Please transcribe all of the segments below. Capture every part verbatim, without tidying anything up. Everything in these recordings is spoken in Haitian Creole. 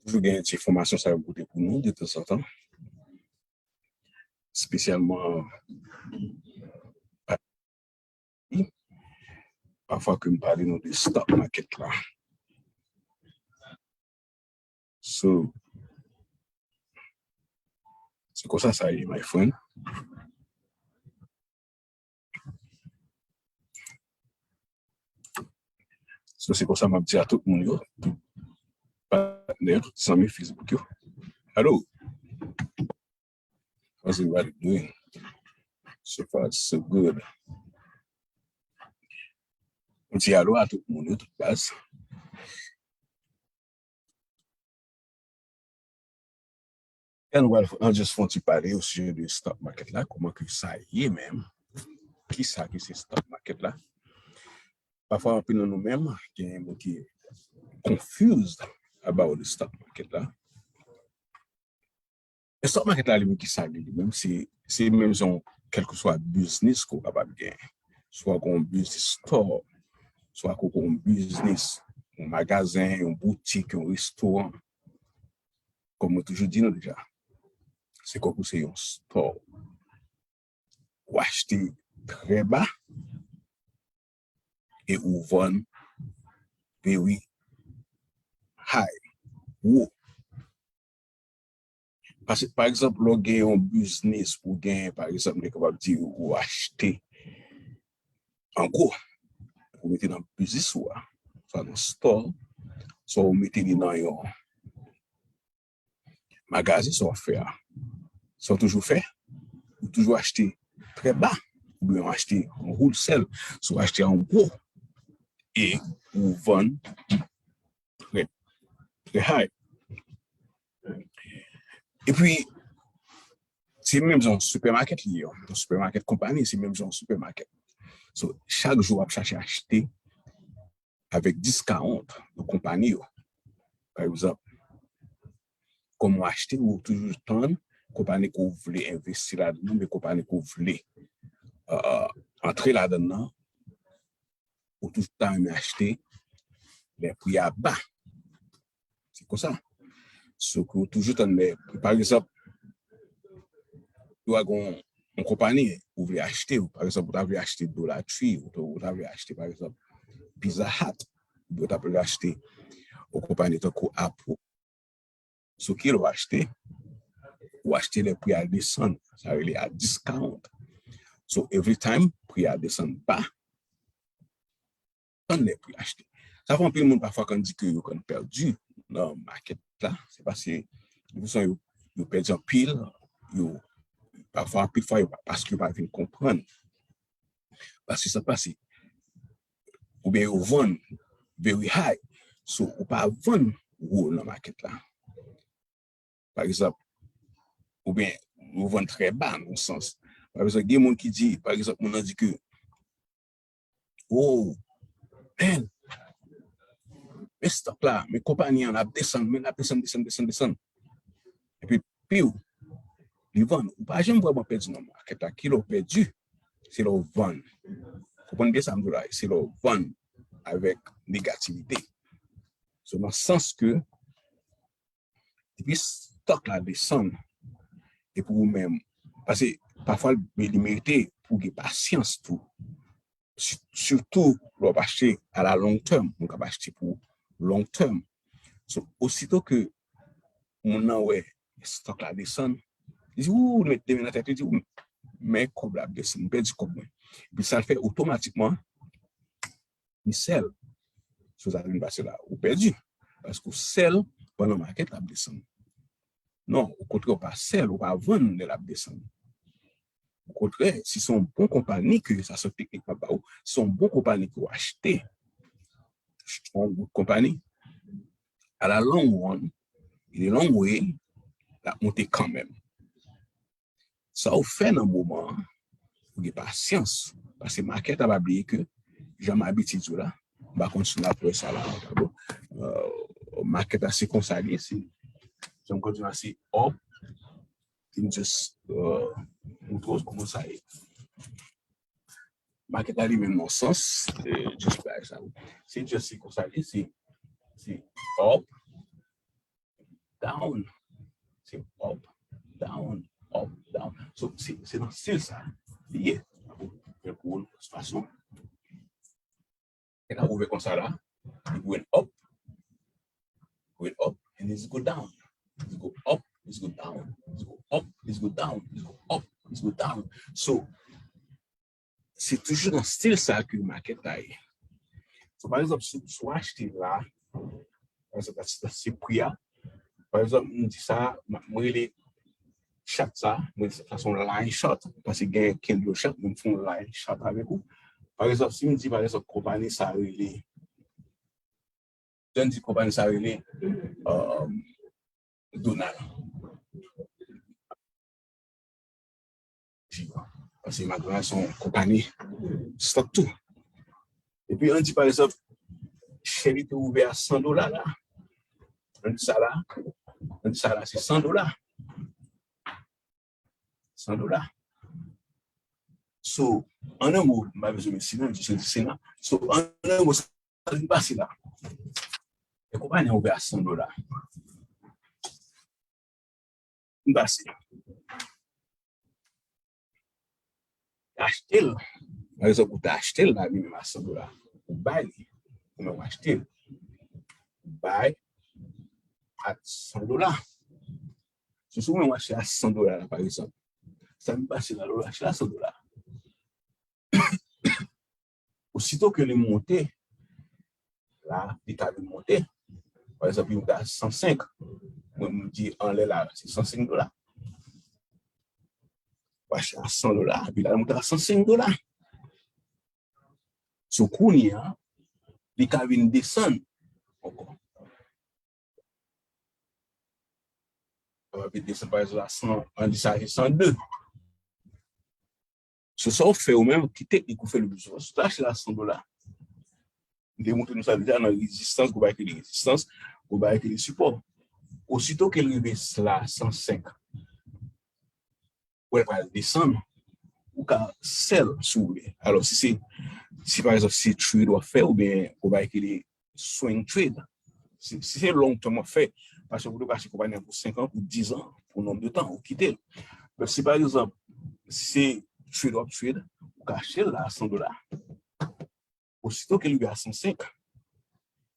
toujou gen ti enfòmasyon sa yo pote pou nou de tanzantan. Espesyalman, pafwa ke m pale nou de stock market la. So, se konsa sa ye, my friend. So, se konsa m ap di a tout moun yo, tout patnè, tout zanmi Facebook yo. Alo! How's everybody doing? So far, so good. M di alo a tout moun yo, tout baz. Ann, well, ann just fè yon ti pale o sijè de stock market la, kòman ke sa ye menm, kisa ke se stock market la. Pafwa, anpil nan nou menm, gen moun ki confused about the stock market la. E stock market la, li menm, kisa li, li menm, se, se menm jan kèlkeswa biznis ke w kapab gen. Swa w gen yon biznis store, swa ke w gen yon biznis, yon magazen, yon boutik, yon restoran. Kòm mwen toujou di nou deja, se kòm ou se yon store. Ou achte trè ba e ou vann very high, wo. Paske, pa egzanp, lè w gen yon biznis, ou gen, pa egzanp, nou kapab di ou achte an gwo, ou mete nan biznis ou a, swa nan store, swa ou mete li nan yon magazen, sa w ap fè a. Sa w toujou fè, ou toujou achte trè ba, oubyen ou achte an wholesale, sa w achte an gwo, e ou vann trè, trè high. Epi, se menm jan yon supermarket li ye, yon supermarket konpani, se menm jan yon supermarket. So, chak jou w ap chache achte avèk discount nan konpani yo. Pa egzanp, kòm w achte, ou toujou tann konpani ke w vle envesti ladan nan, men konpani ke w vle, euh, antre ladan nan, ou toujou ta renmen achte lè pri a ba. Se konsa. So ke ou toujou tann lè, pa egzanp, ou a gon yon konpani ou vle achte, ou, pa egzanp, ou ta vle achte Dollar Tree, ou ta, ou ta vle achte, pa egzanp, Pizza Hut, oubyen ou ta vle achte yon konpani tankou Apple. So, kilè w achte, ou achte lè pri a desann, sa rele a discount. So, every time pri a desann ba, tann lè pou achte. Sa fè anpil moun pafwa konn di ke yo konn pèdi nan market la, se paske de tout fason yo, yo pèdi anpil, yo, pafwa, anpil fwa, yo, paske yo pa vin konprann. Paske sa pase, oubyen yo vann very high, so ou pa vann wo nan market la. Pa egzanp, oubyen ou vann trè ba nan yon sans. Pa egzanp, gen moun ki di, pa egzap, moun nan di ke, oh, man, men stock la, men konpani an ap desann, men l ap desann, desann, desann, desann. Epi, piw, li vann. Ou pa janm vrèman pèdi nan market la. Kilè w pèdi, se lè w vann. Konprann byen sa m di w la, se lè w vann avèk negativite. So, nan sans ke, depi stock la desann, e pou ou menm, paske pafwa li merite pou gen pasyans tou. Si-, sitou lè w ap achte a la long term, moun k ap achte pou long term. So, osito ke moun nan wè stock la desann, li di, ou, li met de men nan tèt, li di, ou, men kòb la ap desann, m pèdi kòb mwen. Epi sa l fè otomatikman, li sell. So sa vin pase la, ou pèdi. Paske ou sell pandan market la ap desann. Non, okontrè, ou pa sell, ou pa vann lè l ap desann. Okontrè, si se yon bon konpani ke, sa se yon teknik m ap ba ou, si se yon bon konpani ke w achte, strong good konpani, a la long run, in the long way, l ap monte kanmenm. Sa w fè nan moman an, ou gen pasyans. Paske market la, pa bliye ke, jan m abitye di w la, m pa konn si n ap wè sa la, bon, euh, market la se konsa li ye, se, jan m konn di w la, se up, m just, euh, montre w kòman sa ye. Market la li menm nan sans, euh, just bay sa. Se just se konsa li ye, se, se up, down. Se up, down, up, down. So, se se nan stil sa li ye. Fè kou l fason. E la ouvè konsa la. Li went up. Went up and it's go down. It's go up, it's go down. It's go up, it's go down. It's go up, it's go down. So, se toujou nan stil sa ke market la ye. So, pa egzanp, si, si w achte la, pa egzanp, la, se pri a. Pa egzanp, m di sa, m, m rele chat sa, m rele sa se yon line short, paske gen candle short, men m fè yon line short avèk ou. Pa egzanp, si m di, pa egzanp, konpani sa rele, jan di konpani sa rele, um, Donald. Paske McDonald se yon konpani stock tou. Epi, ann di, pa egzanp, chè li te ouvè a san dola la. Ann di sa la, ann di sa la, se san dola. San dola. So, an yon mo, m pa bezwen met si non, m jis di se non. So, an yon mo, sa ki pase la. E konpani an ouvè a san dola. Ki pase. Achte l. Pa egzanp, ou ta achte l la, li menm a san dola. Ou bay li. Ou menm ou achte l. Ou bay a san dola. So, si ou menm ou achte a san dola la, pa egzanp. Sa ki pase la, lè ou achte a san dola. Osito ke li monte, la, li ka vin monte. Pa egzanp, li monte a san senk. Mwen, m di anlè la, se san senk dola. Ou achte a san dola, epi la, li monte a san senk dola. So, kounye a, li ka vin desann ankò. Li ka vin desann, pa egzanp, a san, ann di sa, se san de. Se sa w fè ou menm, ki teknik ou fè le pli souvan. Si w ta achte la san dola, m te montre nou sa deja nan rezistans, gwo bagay ki rele rezistans, gwo bagay ki rele sipò. Osito ke l rive la san senk, ou wè l pral desann, ou ka sell si w vle. Alò, si se, si pa egzanp, se trade w ap fè, oubyen gwo bagay ki rele swing trade. Si, si se long term w ap fè, paske ou te ka achte konpani an pou senk an, pou diz an, pou nonb de tan, ou kite l. Men si pa egzanp, si se trade w ap trade, ou ka achte l la a san dola. Osito ke l rive a san senk,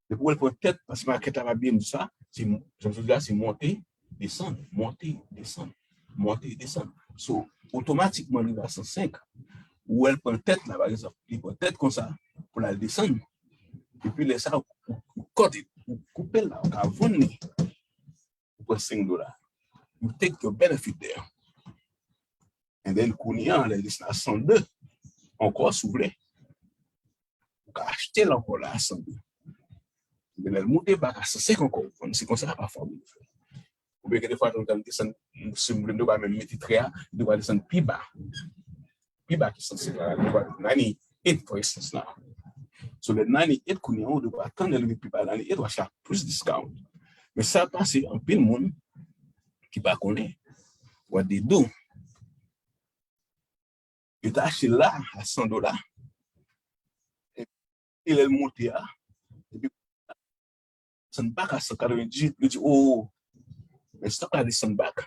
depi w wè l pran tèt, paske makèt la pa bliye m di sa, se, jan m sot di la, se monte, desann, monte, desann, monte, desann. So, otomatikman, l rive a san senk, ou wè l pran tèt la, pa egzanp, li pran tèt konsa, pou l al desann. Epi lè sa, ou, ou, ou kòte, ou koupe l la, ou ka vann li. Ou pran senk dola. You take your benefit there. And then, kounye a, lè l desann a san de, ankò, si w vle, ou ka achte l ankò la a san de. Men lè l monte back a san senk ankò, ou vann. Se konsa, pafwa, moun yo fè. Oubyen gen de fwa, tou, l desann, si m vle, m te ka menm mete trè a, li te ka desann pi ba. Pi ba ki san senk la, li te ka ninety-eight, for instance, la. So, lè ninety-eight, kounye a, ou te ka tann, lè l rive pi ba ninety-eight, w achte a plis discount. Men sa pase, anpil moun ki pa konnen what they do. Yo ta achte la a san dola. E lè l monte a, epi desann back a san katrevendizuit, yo di, oh, men stock la desann back.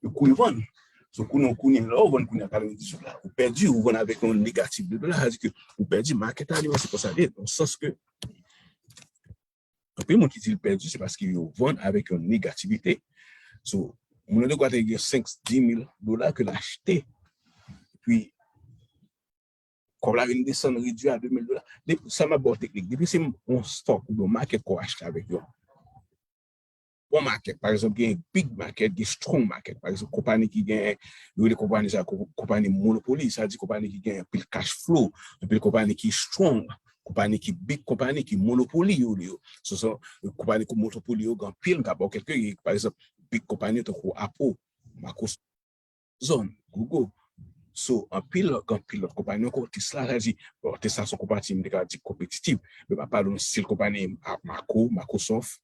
Yo kouri vann. So, kounye, kounye, lè w vann kounye a katrevendizuit la, ou pèdi, ou vann avèk yon negatif de dola, sa di ke ou pèdi, market la li menm se konsa li ye, nan sans ke anpil moun ki di l pèdi, se paske yo vann avèk yon negativite. So, moun nan te kwè te gen senk, dis mil dola ke l achte. Epi, kòb la vin desann, redui a de mil dola. Depi, sa m ap ba w teknik. Depi se yon stock oubyen yon market ke w achte avèk yon bon market, pa egzanp, gen big market, gen strong market. Pa egzanp, konpani ki gen, yo rele konpani sa, ko-, konpani monopoli, sa di konpani ki gen anpil cash flow, anpil konpani ki strong, konpani ki big konpani, ki monopoli yo rele yo. So, so, konpani ki monopoli yo gen anpil, m ka ba w kèlke, pa egzanp, big konpani tankou Apple, Microsoft, Amazon, Google. So, anpil, gen anpil lòt konpani ankò. Tesla, sa di, bon, Tesla se yon konpani, m te ka di konpetitif, men m ap pale yon stil konpani, a, Macro, Microsoft,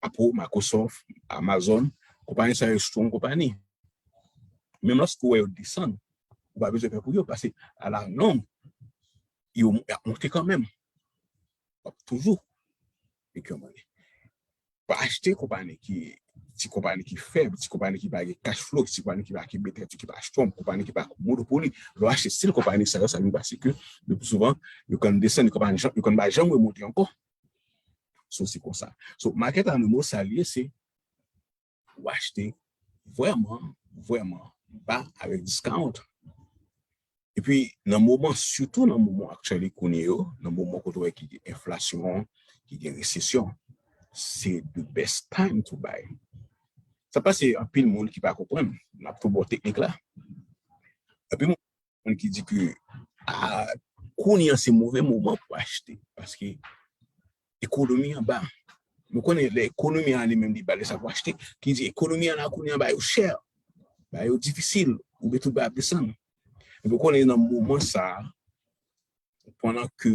Apple, Microsoft, Amazon, konpani sa yo strong konpani. Menm lòske w wè yo desann, ou pa bezwen pè pou yo, paske a la long, yo, y ap monte kanmenm. W ap toujou make your money. Pa achte konpani ki, ti konpayi ki fèb, ti konpayi ki pa gen cash flow, ti konpayi ki pa kenbe tèt yo, ki pa strong, konpayi ki pa monopoli. Lè w achte stil konpayi sa yo, sa vin pase ke le pli souvan, yo konn desann, yo konn pa janm, yo konn pa janm remonte ankò. So, se konsa. So, market animal, sa l ye, se ou achte vrèman, vrèman ba avèk discount. Epi, nan moman, sitou nan moman actually kounye yo, nan moman kote w wè ki gen enflasyon, ki gen resesyon, se the best time to buy. Sa pase anpil moun ki pa konprann, n ap tou bon teknik la. Anpil moun ki di ke, ah, kounye an se move moman pou achte, paske ekonomi an ba. Nou konnen lè ekonomi an li menm li ba, lè sa pou achte, ki di ekonomi an la kounye an ba yo chè, ba yo difisil, oubyen tout ba ap desann. Men nou konnen nan moman sa a, pandan ke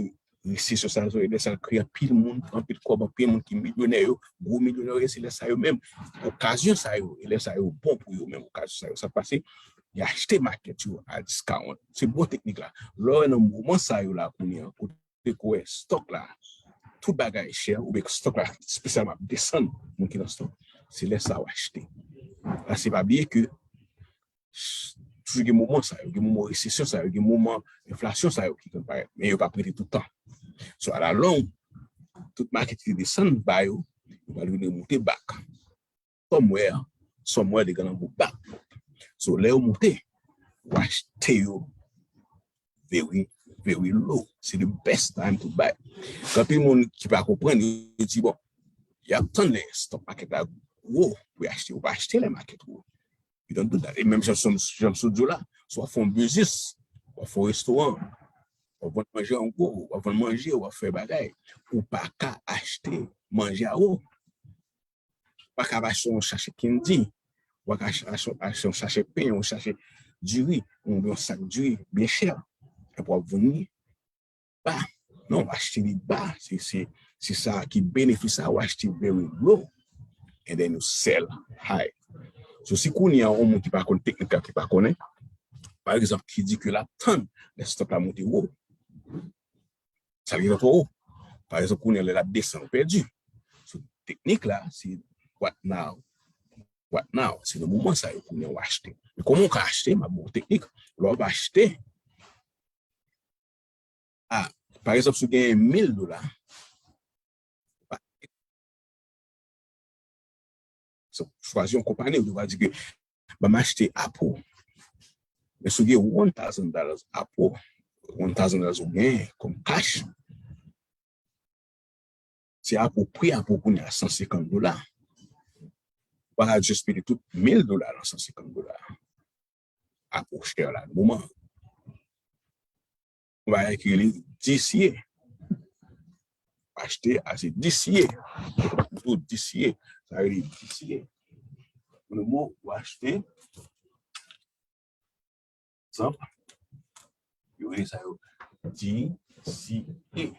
resesyon sa yo, lè sa kreye anpil moun, anpil kòb, anpil moun ki milyonè yo, gwo milyonè yo, se lè sa yo menm, okazyon sa yo, e lè sa yo bon pou yo menm, okazyon sa yo, sa pase, y achte market yo a discount. Se bon teknik la. Lè w nan moman sa yo la kounye an, kote ke w wè stock la, tout bagay chè, oubyen stock la espesyalman ap desann, moun ki nan stock, se lè sa w achte. Paske pa bliye ke toujou gen moman sa yo, gen moman resesyon sa yo, gen moman enflasyon sa yo ki konn parèt, men yo p ap rete tout tan. So, a la long, tout market ki desann ba yo, yo pral vin remonte back. Somewhere, somewhere they gonna go back. So, lè yo monte, w achte yo very, very low. Se the best time to buy. Gen anpil moun ki pa konprann, yo di, bon, y ap tann lè stock market la wo pou y achte. Ou pa achte lè market wo. You don't do that. E menm jan, jan m sot di w la, si w ap fè yon biznis, w ap fè yon restoran, w ap vann manje an gwo, w ap vann manje, w ap fè bagay, ou pa ka achte manje a wo. Ou pa ka achte yon sachè candy, ou pa ka achte, achte, achte yon sachè pen, yon sachè diri, yon, yon sak diri byen chè, epi w ap vann li ba. Non, achte li ba, se, se, se sa ki benefis sa, ou achte very low, and then you sell high. So, si kounye a, yon moun ki pa konn teknik la, ki pa konnen, pa egzanp, ki di ke l ap tann lè stock la monte wo, sa gentan twò wo. Pa egzanp, kounye a, lè l ap desann, ou pèdi. So, teknik la, se what now? What now? Se nan moman sa yo kounye a w achte. Men kòman w ka achte? M ap ba w teknik. Lè w ap achte, a, pa egzanp, si w genyen mil dola, so, chwazi yon konpayi, ou va di ke, ban m achte Apple. Men si w gen one thousand dollars Apple, one thousand dollars ou genyen kòm cash, se Apple, pri Apple kounye a san senkant dola. Ou pa ka just mete tout mil dola nan san senkant dola. Apple chè la, nan moman. Yon bagay ki rele D C A. Achte a se D C A. Tou D C A. Sa rele D C A. Nan moman ou achte, egzanp, yo rele sa yo D C A.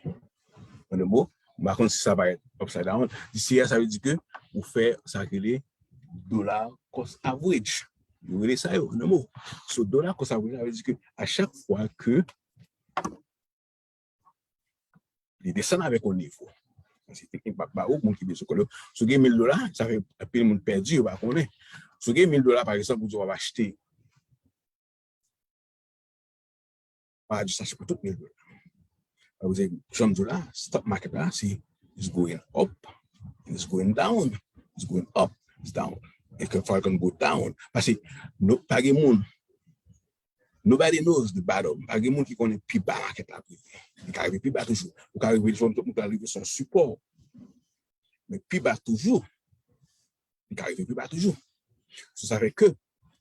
Nan moman, m pa konn si sa parèt upside down. D C A, sa vle di ke ou fè sa ki rele dollar cost average. Yo rele sa yo, nan moman. So, dollar cost average, sa vle di ke a chak fwa ke li desann avèk yon nivo. Se teknik m ap ba ou, moun ki bezwen konnen. Si w gen mil dola, sa fè anpil moun pèdi, yo pa konnen. Si w gen mil dola, pa egzanp, ou di w ap achte, pa di sa se pou tout mil dola. Sa vle di, jan m di w la, stock market la, se it's going up, it's going down, it's going up, it's down. It can, fall can go down. Paske nou, pa gen moun, nobody knows the bottom. Pa gen moun ki konnen pi ba market la ap rive. Li ka rive pi ba toujou. Ou ka rive, ou ka rive sou yon sipò. Men pi ba toujou. Li ka rive pi ba toujou. So, sa fè ke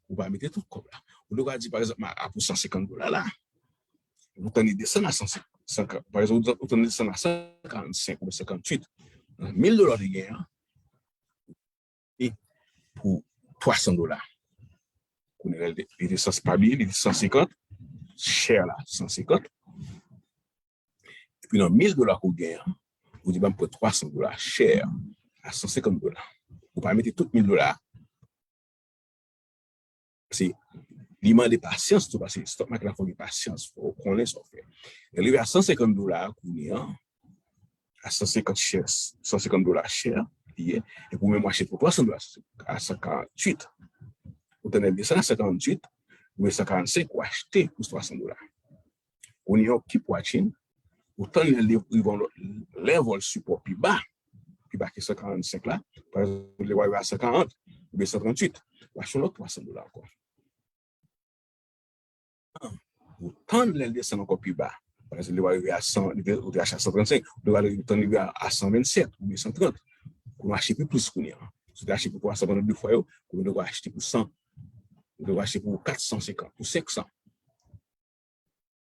ou pa mete tout kòb la. Ou te ka di, pa egzanp, a pou san senkant dola la. Ou tann li desann a san senkant, pa egzanp, ou tann li desann a san karannsenk ou senkantuit. Mil dola ou te genyen an, e pou twa san dola. Kounye a, li te, li te san, pa bliye, li te san senkant, chè la, san senkant. Epi nan mil dola ke w genyen an, ou di, "Ban m pran twa san dola, chè a san senkant dola." Ou pa mete tout mil dola. Se, li mande pasyans tou, paske stock market la fò gen pasyans, fò w konnen sa w fè. Lè l rive a san senkant dola kounye a, a san senkant chè, san senkant dola chè, li ye, epi ou menm w achte pou twa san dola a san karanntuit. Ou tann lè l desann a san karanntuit, oubyen san karannsenk, ou achte pou twa san dola. When you keep watching, ou tann lè l rive yon lòt level sipò pi ba, pi ba ke san karannsenk la, pa egzanp, lè w rive a san karant, oubyen san tranntuit, ou achte yon lòt twa san dola ankò. Ou tann lè l desann ankò pi ba. Pa egzanp, lè w rive a san, ou te achte a san trannsenk, ou te tann rive a san vennsèt oubyen san trant. Kounye a w achte pi plis kounye a. Si w te achte pou twa san pandan de fwa yo, kounye a w achte pou san. Ou te achte pou kat san senkant, pou senk san.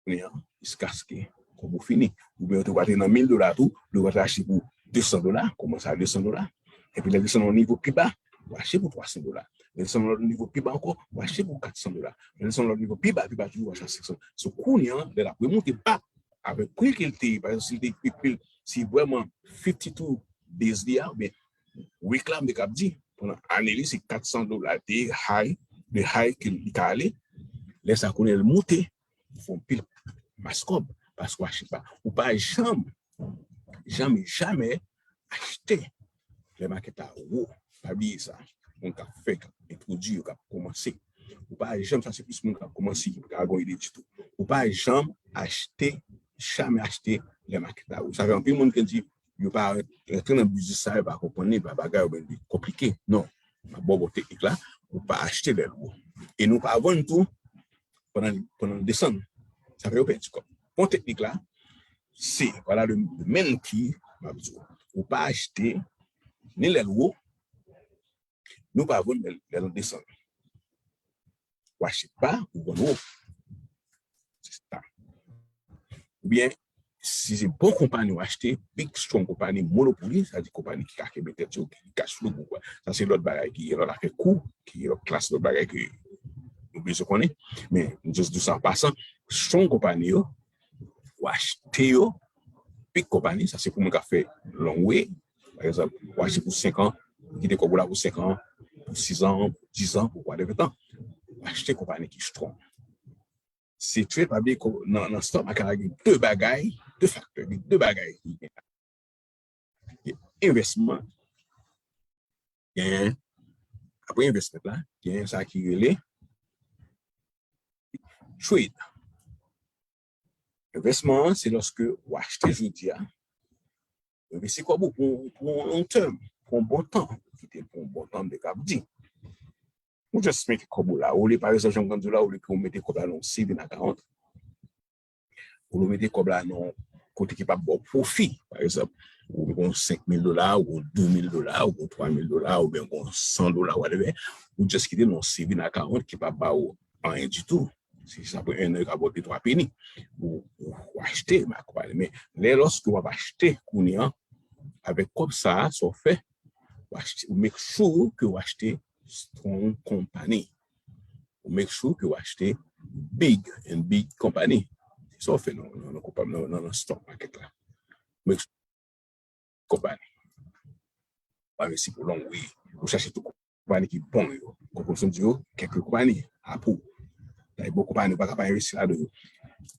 Kounye a, jiskaske kòb ou fini. Oubyen ou te pral te nan mil dola tou, ou te pral achte pou de san dola, kòmanse a de san dola. Epi lè desann yon nivo pi ba, ou achte pou twa san dola. Lè desann yon nivo pi ba ankò, ou achte pou kat san dola. Lè desann yon nivo pi ba, pi ba toujou, ou achte a senk san. So kounye a, lè l ap remonte, pa, avèk pri ke l te ye, pa egzanp, si l te pri, pri, si vrèman fifty two days li a, oubyen week la, m te kab di, pandan ane li, se kat san dola te high, the high ke li ka ale. Lè sa kounye a l moute, ou fè yon pil mas kòb, paske w achte pa. Ou pa janm, janm, jamè achte lè makèt la wo. Pa bliye sa. Moun k ap fè, k ap entwodui yo, k ap kòmanse. Ou pa janm, sa se plis moun k ap kòmanse, ki pa gen ide ditou. Ou pa janm achte, jamè achte lè makèt la wo. Sa fè anpil moun ki di, yo pa rantre nan biznis sa, yo pa konprann li, pa bagay, oubyen li konplike. Non. M ap ba w bon teknik la, ou pa achte lè l wo. E nou pa vann tou pandan, pandan l desann. Sa fè yo pèdi kòb. Bon teknik la, se, vwala le, le main key, m ap di w. Ou pa achte, ni lè l wo, nou pa vann lè, lè l desann. Ou achte ba, ou vann wo. Se sa. Oubyen, si se bon konpani w achte, big strong konpani, monopoli, sa di konpani ki ka kenbe tèt yo, ki cash flow gwo. Sa se lòt bagay ki gen lòt afè kou, ki gen lòt klas lòt bagay ke nou bezwen konnen. Men, m just di sa an pasan, strong konpani yo, ou achte yo, big konpani, sa se pou moun k ap fè long way. Pa egzanp, ou achte pou senk an, ou kite kòb ou la pou senk an, pou sis an, pou dis an, pou whatever tan. Ou achte konpani ki strong. Se trade, pa bliye nan, nan stock market la, gen de bagay, de faktè, gen de bagay ki gen. Gen envèsman, gen, apre envèsman la, gen sa ki rele trade. Envèsman an, se lòske w achte jodi a, ou envesti kòb ou pou, pou yon long term, pou yon bon tan, ou kite l pou yon bon tan, m te kab di. Ou just mete kòb ou la. Ou le, pa egzanp, jan m konn di w la, ou le ke ou mete kòb la nan yon saving account. Ou le mete kòb la nan yon kote ki p ap ba w pwofi. Pa egzanp, ou gen senk mil dola, ou gen dis mil dola, ou gen twa mil dola, oubyen ou gen san dola, whatever. Ou just kite nan yon saving account ki p ap ba w anyen ditou. Si sa pran en an, yo ka ba w de twa peni. Ou, ou, ou achte, ma konpani. Men lè lòske w ap achte kounye a, avèk kòb sa a, sa w fè, ou achte, ou make sure ke w achte strong company. Ou make sure ke w achte big and big company. Se sa w fè nan, nan, nan, nan, nan stock market la. Make sure konpani. Ou envesti pou long way. Ou chache tout konpani ki bon yo. Konprann sa m di yo, kèk konpani, Apple. Sa e bon konpani, ou pa ka pa envesti ladan yo.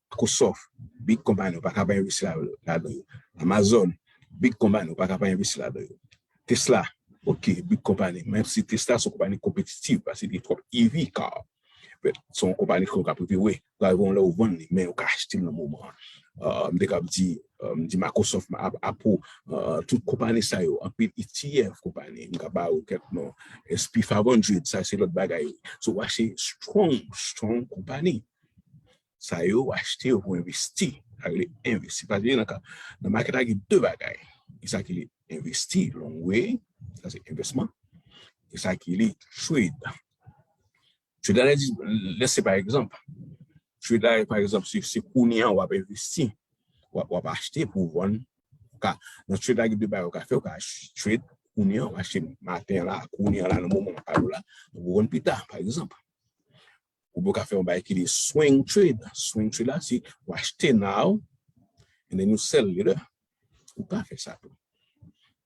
Microsoft, big konpani, ou pa ka pa envesti la-, ladan yo. Amazon, big konpani, ou pa ka pa envesti ladan yo. Tesla, ok, big konpani. Menm si Tesla se yon konpani konpetitif, paske li twòp E V car. But se yon konpani ke w ka prefere, ou ka rive yon lè ou vann li, men ou ka achte l nan moman an. Uh, m te kab di, uh, m di Microsoft, Apple, uh, tout konpani sa yo, anpil E T F konpani, m ka ba ou kèk non, S P five hundred, sa se lòt bagay. So, w achte strong, strong konpani. Sa yo, w achte yo pou envesti. Sa rele envesti. Paske nan ka, nan market la, gen de bagay. Gen sa ki rele envesti, long way, sa se envèsman. Gen sa ki rele trade. Trade la, lè se pa egzanp. Trade la, pa egzanp, se, se kounye a w ap envesti. W ap, w ap achte pou w vann. Ou ka, nan trade la, gen de bagay ou ka fè, ou ka ach-, trade kounye a, ou achte maten an la, kounye a la, nan moman an, pa la, ou vann pita, pa egzanp. Oubyen ou ka fè yon bagay ki rele swing trade. Swing trade la, se ou achte now, and then you sell later. Ou ka fè sa tou.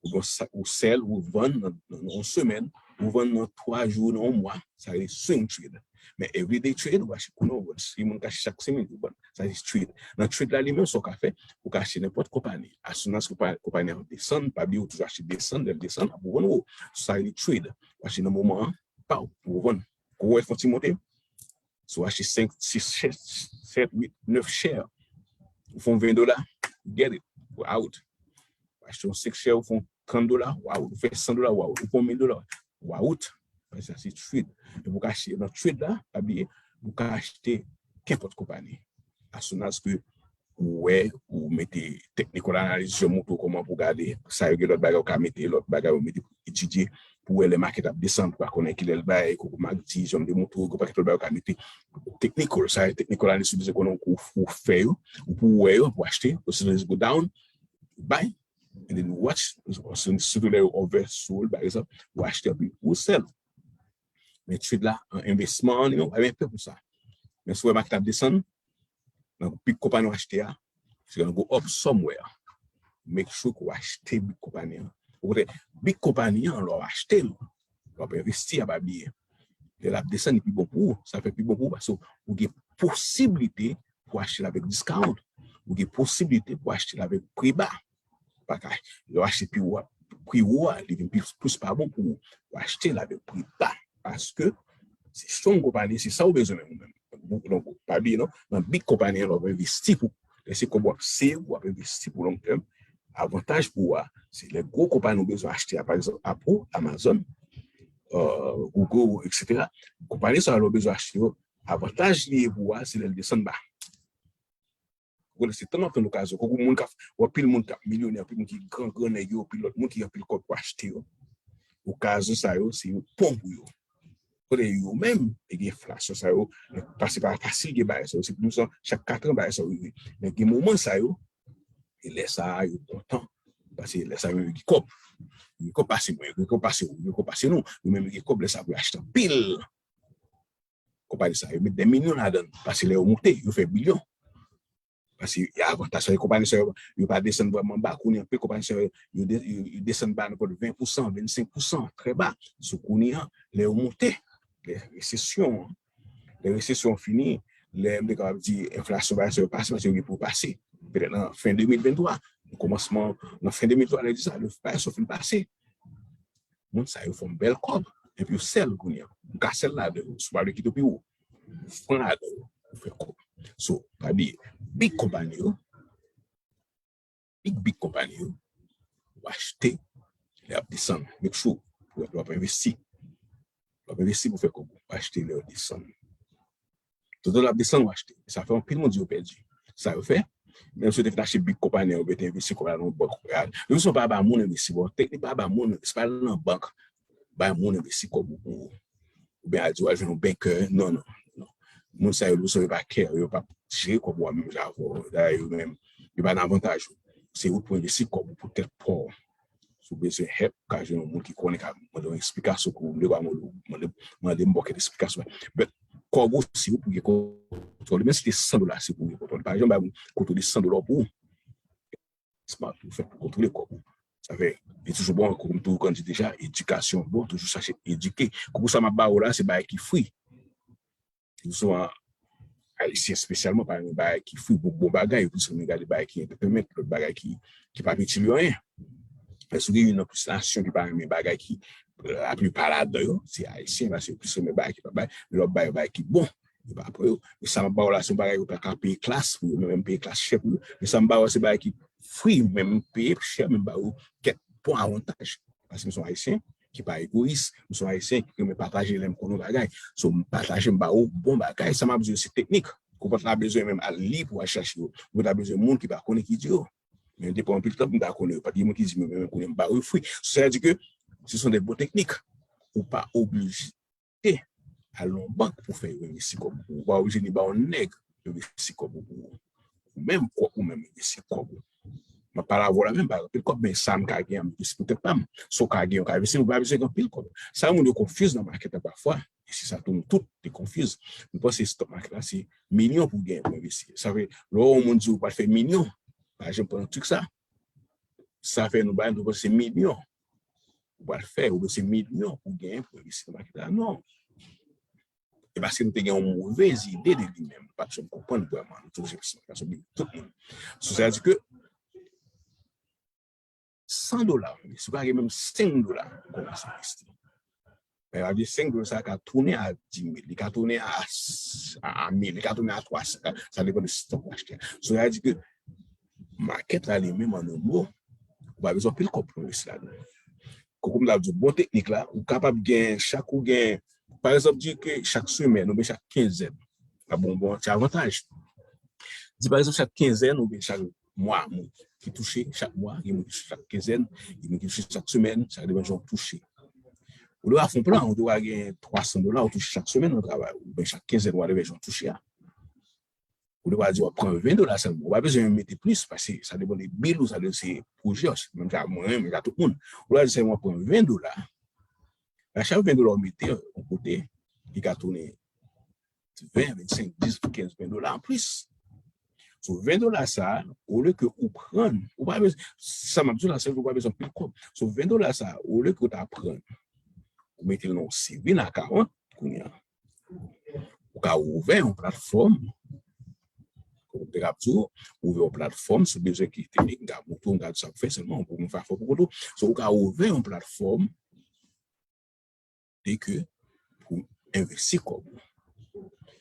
Ou gon sa, ou sell, ou vann nan, nan, nan yon semèn, ou vann nan twa jou, nan yon mwa, sa rele swing trade. Men everyday trade, ou achte kounye ou vann. Si moun ka achte chak senk minit, ou vann. Sa se trade. Nan trade la li menm, sa w ka fè, ou ka achte nenpòt konpani. As soon as konpa- konpani an desann, pa bliye ou toujou achte desann, lè l desann, apre ou vann wo. Sa se trade. Ou achte nan moman an, pa ou vann. Kou w wè l fè yon ti monte, si w achte senk, sis, sèt, uit, nèf share, ou fè yon ven dola, get it, ou out. Ou achte yon senk share, ou fè yon trant dola, ou out. Ou fè san dola, ou out. Ou fè yon mil dola, ou out. Paske sa se trade. Epi ou ka achte nan trade la, pa bliye, ou ka achte kenpòt konpani. As soon as ke ou wè, ou mete technical analysis, yo montre w kòman pou gade. Sa yo gen lòt bagay ou ka mete, lòt bagay ou mete pou etidye, pou wè lè market ap desann, pou ka konnen kilè l bay, kou MACD, jan m te montre w, gen pakèt lòt bagay ou ka mete. Technical, sa yo technical analysis, ou bezwen konnen ou, ou fè yo, ou pou wè yo, pou achte, ou si go down, buy, and then watch, sitou lè yo oversold, pa egzanp, ou achte anpi ou sell. Men trade la, an envestisman an, yo pa gen pè pou sa. Men si w wè market ap desann, nan big konpani w achte a, se nan go up somewhere. Make sure ke w achte big konpani an. Okontrè, big konpani an, lè w achte l, w ap envesti a, pa bliye. Lè l ap desann, li pi bon pou ou. Sa fè pi bon pou ou, paske ou gen posiblite pou achte l avèk discount. Ou gen posiblite pou achte l avèk pri ba. Pa ka, lè w achte pi wo, pri wo a, li vin plis, plis pa bon pou ou. Ou achte l avèk pri ba. Paske se strong konpani, se sa ou bezwen menm ou menm. Donk, pa bliye non, nan big konpani an, lè w ap envesti pou, lè se kòb w ap save, w ap envesti pou long term, avantaj pou ou a, se lè gwo konpani ou bezwen achte a, pa egzanp, Apple, Amazon, euh, Google, et cetera. Konpani sa yo lè w bezwen achte yo, avantaj li ye pou ou a, se lè l desann ba. Ou konnen se tan n ap tann okazyon. Kòm moun k ap, ou anpil moun k ap milyonè, anpil moun ki gran, gran nèg yo, anpil lòt moun ki gen anpil kòb pou achte yo. Okazyon sa yo, se yo pon pou yo. Kote yo menm, e gen enflasyon sa yo, pase pa fasil gen bagay sa yo. Se plis chak kat an bagay sa yo rive. Men gen moman sa yo, e lè sa a, yo kontan. Paske lè sa yo, yo gen kòb. Yo gen kòb pase mwen, yo gen kòb pase ou, yo gen kòb pase nou. Yo menm yo gen kòb lè sa pou yo achte anpil. Konpani sa yo met dè milyon ladan l. Paske lè yo monte, yo fè bilyon. Paske y a avantaj sa yo, konpani sa yo, yo pa desann vrèman ba, kounye a anpil konpani sa yo, yo, de, yo, yo desann ba nenpòt ven pousan, vennsenk pousan, trè ba. Sou kounye a, lè yo monte, lè resesyon an, lè resesyon an fini, lè m te kapab di enflasyon bagay sa yo pase, paske yo gen pou yo pase. Petèt nan fen de mil venntwa, nan kòmansman, nan fen de mil venntwa, lè di sa, lè bagay sa yo fin pase. Moun sa yo fè yon bèl kòb, epi yo sell kounye a. Ou ka sell ladan yo, si w pa vle kite yo pi wo. Ou pran ladan yo, ou fè kòb. So, pa bliye, big konpani yo, big, big konpani yo, ou achte lè y ap desann. Make sure, w ap envesti. W ap envesti pou fè kòb ou, ou achte lè yo desann. Toutan l ap desann, ou achte. Sa fè anpil moun di yo pèdi. Sa yo fè, menm si yo te fin achte big konpani, yo te envesti kòb la nan yon bank. Yo sou pa ba moun envesti, bon, teknik pa ba moun, se pa nan bank, bay moun envesti kòb ou pou ou. Oubyen al di w al jwenn yon bankè, non, non, non. Moun sa yo, yo pa kè, yo pa jere kòb ou a menm jan avè w. Dayè, yo menm, yo pa nan avantaj ou. Se ou pou envesti kòb ou pou tèt pa w. Si w bezwen help, ou ka jwenn yon moun ki konnen ka mande yon esplikasyon pou ou. M te ka mande, mande, mande m bòkèt esplikasyon. But, kòb ou, se ou pou gen kontwòl. Menm si te san dola, se ou pou gen kontwòl. Pa janm bay moun kontwole san dola pou ou. Smart, ou fè pou kontwole kòb ou. Sa fè, li toujou bon, kòm tou, kòm di deja, edikasyon bon, toujou chache edike. Kòb ou sa m ap ba ou la, se bagay ki free. Souvan, Ayisyen espesyalman pa renmen bagay ki free, bon, bon bagay, yo plis renmen gade bagay ki entertainment, lòt bagay ki, ki pa itil yo anyen. Men si w gen youn nan plis nasyon ki pa renmen bagay ki, laplipa ladan yo, se Ayisyen, paske yo plis renmen bagay ki pa bay, lè w ap ba yo bagay ki bon, yo pa pran yo. Men sa m ap ba w la, se yon bagay yo pa ka peye klas pou yo, men m peye klas chè pou yo. Men sa m ba w se bagay ki free, men m peye chè, men m ba yo kèk bon avantaj. Paske m se yon Ayisyen ki pa egoyis. M se yon Ayisyen ki renmen pataje lè m konn yon bagay. So, m pataje, m ba ou bon bagay. Sa m ap di w se teknik. Ou pa ta bezwen menm al li pou al chache yo. Ou pa ta bezwen moun ki pa konnen ki di yo. Men depi anpil tan, m ta konnen yo. Pa t gen moun ki di m yo, men kounye a m ba ou yo free. So, sa vle di ke se son de bon teknik. Ou pa oblije al nan yon bank pou fè yo envesti kòb ou pou ou. Ou pa oblije ni ba yon nèg envesti kòb ou pou ou. Ou menm, kòb ou menm, envesti kòb ou. M ap pale avè w la menm, pa anpil kòb, men sa m ka gen an, m envesti pou tèt pa m. Sa w ka gen, w ka envesti, ou pa bezwen gen anpil kòb. Sa moun yo confuse nan market la pafwa, e se sa tou, nou tout te confuse. Nou panse stock market la, se milyon pou w genyen pou envesti. Sa vle, lè w wè yon moun di w pral fè milyon, pa janm pran trik sa. Sa fè nou bay, nou panse se milyon ou pral fè, oubyen se milyon pou w genyen pou envesti nan market la. Non. Paske nou te gen yon movèz ide de li menm. Nou pa t janm konprann vrèman. Nou toujou se pitit gason de tout moun. So, sa vle di ke san dola, si w pa gen menm senk dola, ou kòmanse envesti. Men, sa vle di senk dola sa ka tounen a di mil, li ka tounen a, a, a mil, li ka tounen a twa san, sa depann de stòk ou achte. So, sa vle di ke makèt la li menm an yon mo, ou pa bezwen pil kòb pou envesti ladan. Kòm m t ap di w, bon teknik la, ou kapab gen, chak ou gen, pa egzanp, di ke chak semèn oubyen chak kenzèn, pa bon, bon, ti avantaj. Di pa egzanp, chak kenzèn oubyen chak mwa, moun ki touche chak mwa, gen moun ki touche chak kenzèn, gen moun ki touche chak semèn, sa depann jan w touche. Ou dwe fè yon plan, ou dwe gen twa san dola, ou touche chak semèn nan travay, oubyen chak kenzèn, whatever jan w touche a. Ou dwe di w ap pran ven dola sèlman. Ou pa bezwen mete plis, paske sa depann de bil ou, sa depann se pwojè, menm jan mwen, menm jan tout moun. Ou dwe di sèlman w ap pran ven dola. A chak ven dola ou mete yon kote, li ka tounen ven, vennsenk, dis, kenz, ven dola anplis. So ven dola sa, olye ke ou pran, ou pa bezwen, sa m ap di w la, se ou pa bezwen pil kòb. So ven dola sa, olye ke ou ta pran, ou mete l nan yon saving account, kounye a, ou ka ouvè yon platfòm, kòm m te ap di w, ouvè yon platfòm, si w bezwen ki teknik, m ka montre w, m ka di sa pou fè, sèlman pou m fè afè pou kont ou. So ou ka ouvè yon platfòm, de ke pou envesti kòb ou.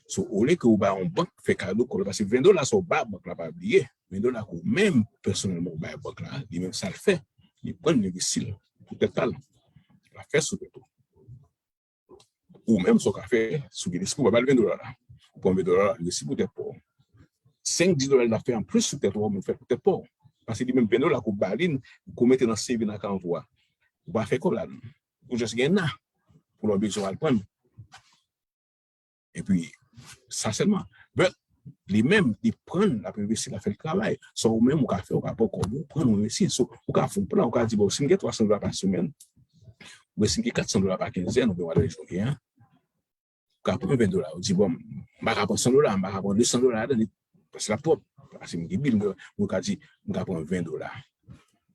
So, olye ke ou bay yon bank fè kado kòb la, paske ven dola sa ou bay bank la, pa bliye, ven dola ke ou menm pèsonèlman ou bay bank la, li menm sa l fè, li pran l, li envesti l pou tèt pa l. Li pa fè sou tèt ou. Ou menm, sa w ka fè, si w gen lespri, w pa bay l ven dola la. Ou pran ven dola la, envesti pou tèt pa w. Senk, dis dola li ta fè anplis sou tèt ou, ou menm fè pou tèt pa w. Paske li menm ven dola ke w ba li, ke w mete nan saving account ou a, ou pa fè kòb ladan. Ou just gen nan pou lè w bezwen w al pran. Epi, sa sèlman. But, li menm, li pran l, l ap envesti, l ap fè l travay. Sa ou menm, ou ka fè, ou ka pran kòb ou, pran l, ou envesti. So, ou ka fè yon plan, ou ka di, bon, si m gen twa san dola pa semèn, oubyen si m gen kat san dola pa kenzèn, oubyen whatever jan w gen an, ou ka pran ven dola, ou di, bon, m pa ka pran san dola, m pa ka pran de san dola ladan li, paske l ap twòp. Paske m gen bil, m ka, m ka di, m ka pran ven dola.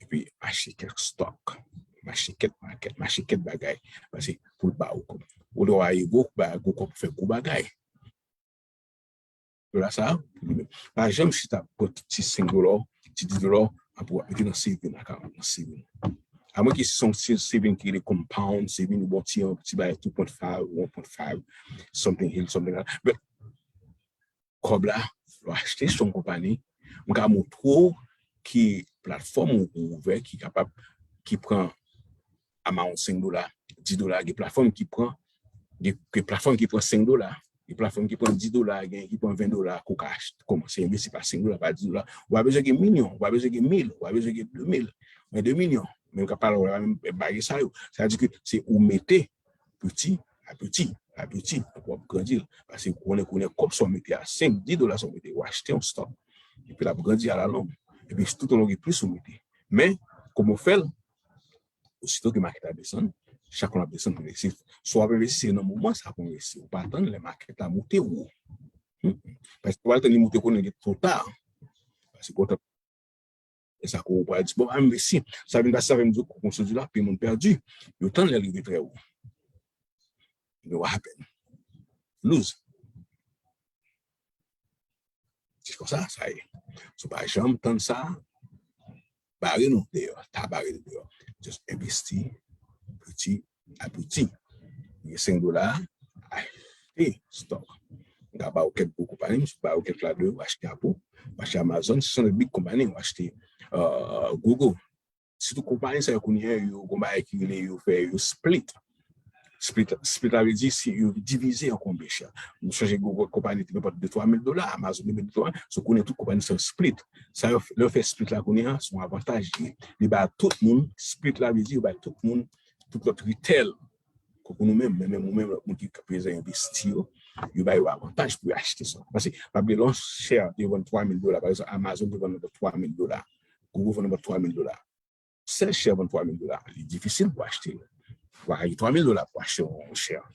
Epi, achte kèk stòk, m achte kèk makèt, m achte kèk bagay. Paske pou l ba ou kòb. Ou dwe ede gwo, ba gwo kòb pou fè gwo bagay. Dola sa, pou li menm. Pa janm chita pran ti senk dola, ti dis dola, apre w ap mete nan saving account, nan saving. Amwen ke se yon ti saving ki rele compound saving, ou bon ti, ti bagay two point five, one point five, something hill, something like that. But, kòb la, lè w achte sou yon konpayi, m ka montre w ki platfòm ou ouvè ki kapab, ki pran amount senk dola, dis dola, gen platfòm ki pran, gen, gen platfòm ki pran senk dola, gen platfòm ki pran dis dola, gen ki pran ven dola, ke w ka achte, kòmanse envesti pa senk dola, pa dis dola. Ou pa bezwen gen milyon, ou pa bezwen gen mil, ou pa bezwen gen de mil, men de milyon. Men m ka pale w la, menm bagay sa yo. Sa vle di ke se ou mete piti a piti, a piti, pou w ap grandi l. Paske ou konnen, konnen kòb sa w mete a senk, dis dola sa w mete, ou achte yon stòk. Epi l ap grandi alalong. Epi toutoutan w gen plis ou mete. Men, kòman w fè l? Osito ke makèt la desann, chak lè l ap desann, ou envesti. Si w ap envesti, se nan moman sa pou w envesti. Ou pa tann lè makèt la moute wo. Hmm. Paske ou pral tann li moute konnen gen twò ta. Paske ou tann E sa ke ou pral di, bon, m envesti. Sa vin pase, sa vin di, kòm se di la, pi moun pèdi. Yo tann lè l rive trè wo. You know what happen? Lose. Se konsa, sa ye. Si w pa janm tann sa, bare nou deyò, ta bare nou deyò. Just envesti, piti, a piti. Gen senk dola, achte stòk. M ka ba ou kèk gwo konpayi, m ba ou kèk la de, ou achte Apple, ou achte Amazon, se son de big konpayi, ou achte, euh, Google. Sitou konpayi sa yo kounye a, yo gon bagay ki rele yo fè, yo split. Split, split la vle di si yo divize an konbyen share. M sonje Google konpayi te pèdi de twa mil dola, Amazon te pèdi de twa mil, so kounye a tout konpayi sa yo split. Sa yo, lè yo fè split la kounye a, se yon avantaj li ye. Li ba tout moun, split la vle di yo ba tout moun, tout lòt retail, kòm nou menm, men menm ou menm, lòt moun ki ka bezwen envesti yo, yo ba yo avantaj pou yo achte sa. Paske, pa bliye, lè yon share te vann twa mil dola, pa egzanp, Amazon te vann nan twa mil dola, Google vann nan twa mil dola. Sèl share vann twa mil dola, li difisil pou achte l. Ou pa ka gen twa mil dola pou achte yon share.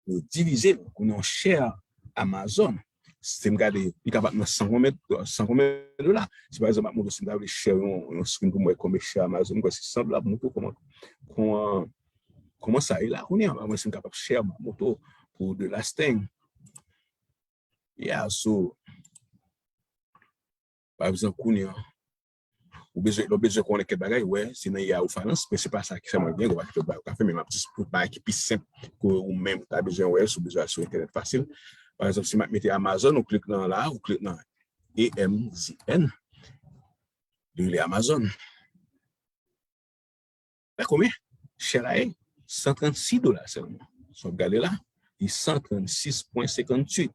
Yo divize l, kounye a yon share Amazon. Si m gade, li kapab nan san konbyen, san konbyen dola. Si pa egzanp, m ap montre w, si m ta vle share yon, yon screen pou m wè konbyen share Amazon, m kwè se san dola pou montre w kòman, kòman, Kòman sa ye la kounye a? Mwen si m kapab share moto pou the last thing. Yeah, so, pa egzanp, kounye a, ou bezwen, lè w bezwen konnen kèk bagay, wè, se nan Yahoo Finance, men se pa sa ki fè mwen byen, ou pa ki fè bagay, ou ka fè, men m ap di pou bagay ki pi senp, ke ou menm ta bezwen wè, si w bezwen al sou entènèt fasil. Pa egzanp, si m ap mete Amazon, ou klik nan la, ou klik nan A M Z N, li rele Amazon. Wè konbyen share la ye? San trannsis dola sèlman. Si w ap gade la, li san trannsis pwen senkantuit.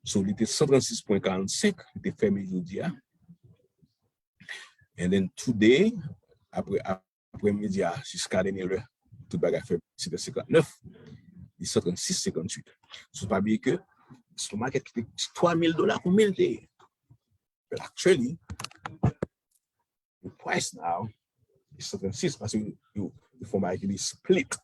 So, li te san trannsis pwen karannsenk, li te fèmen jodi a. And then today, apre, apremidi a, jiska dènye lè, tout bagay fèmen, se te senkannnèf, li san trannsis senkantuit. So, pa bliye ke stock market ki te twa mil dola, konbyen l te ye? But actually, the price now is san trannsis, paske yo, yo, yo fè yon bagay ki rele split.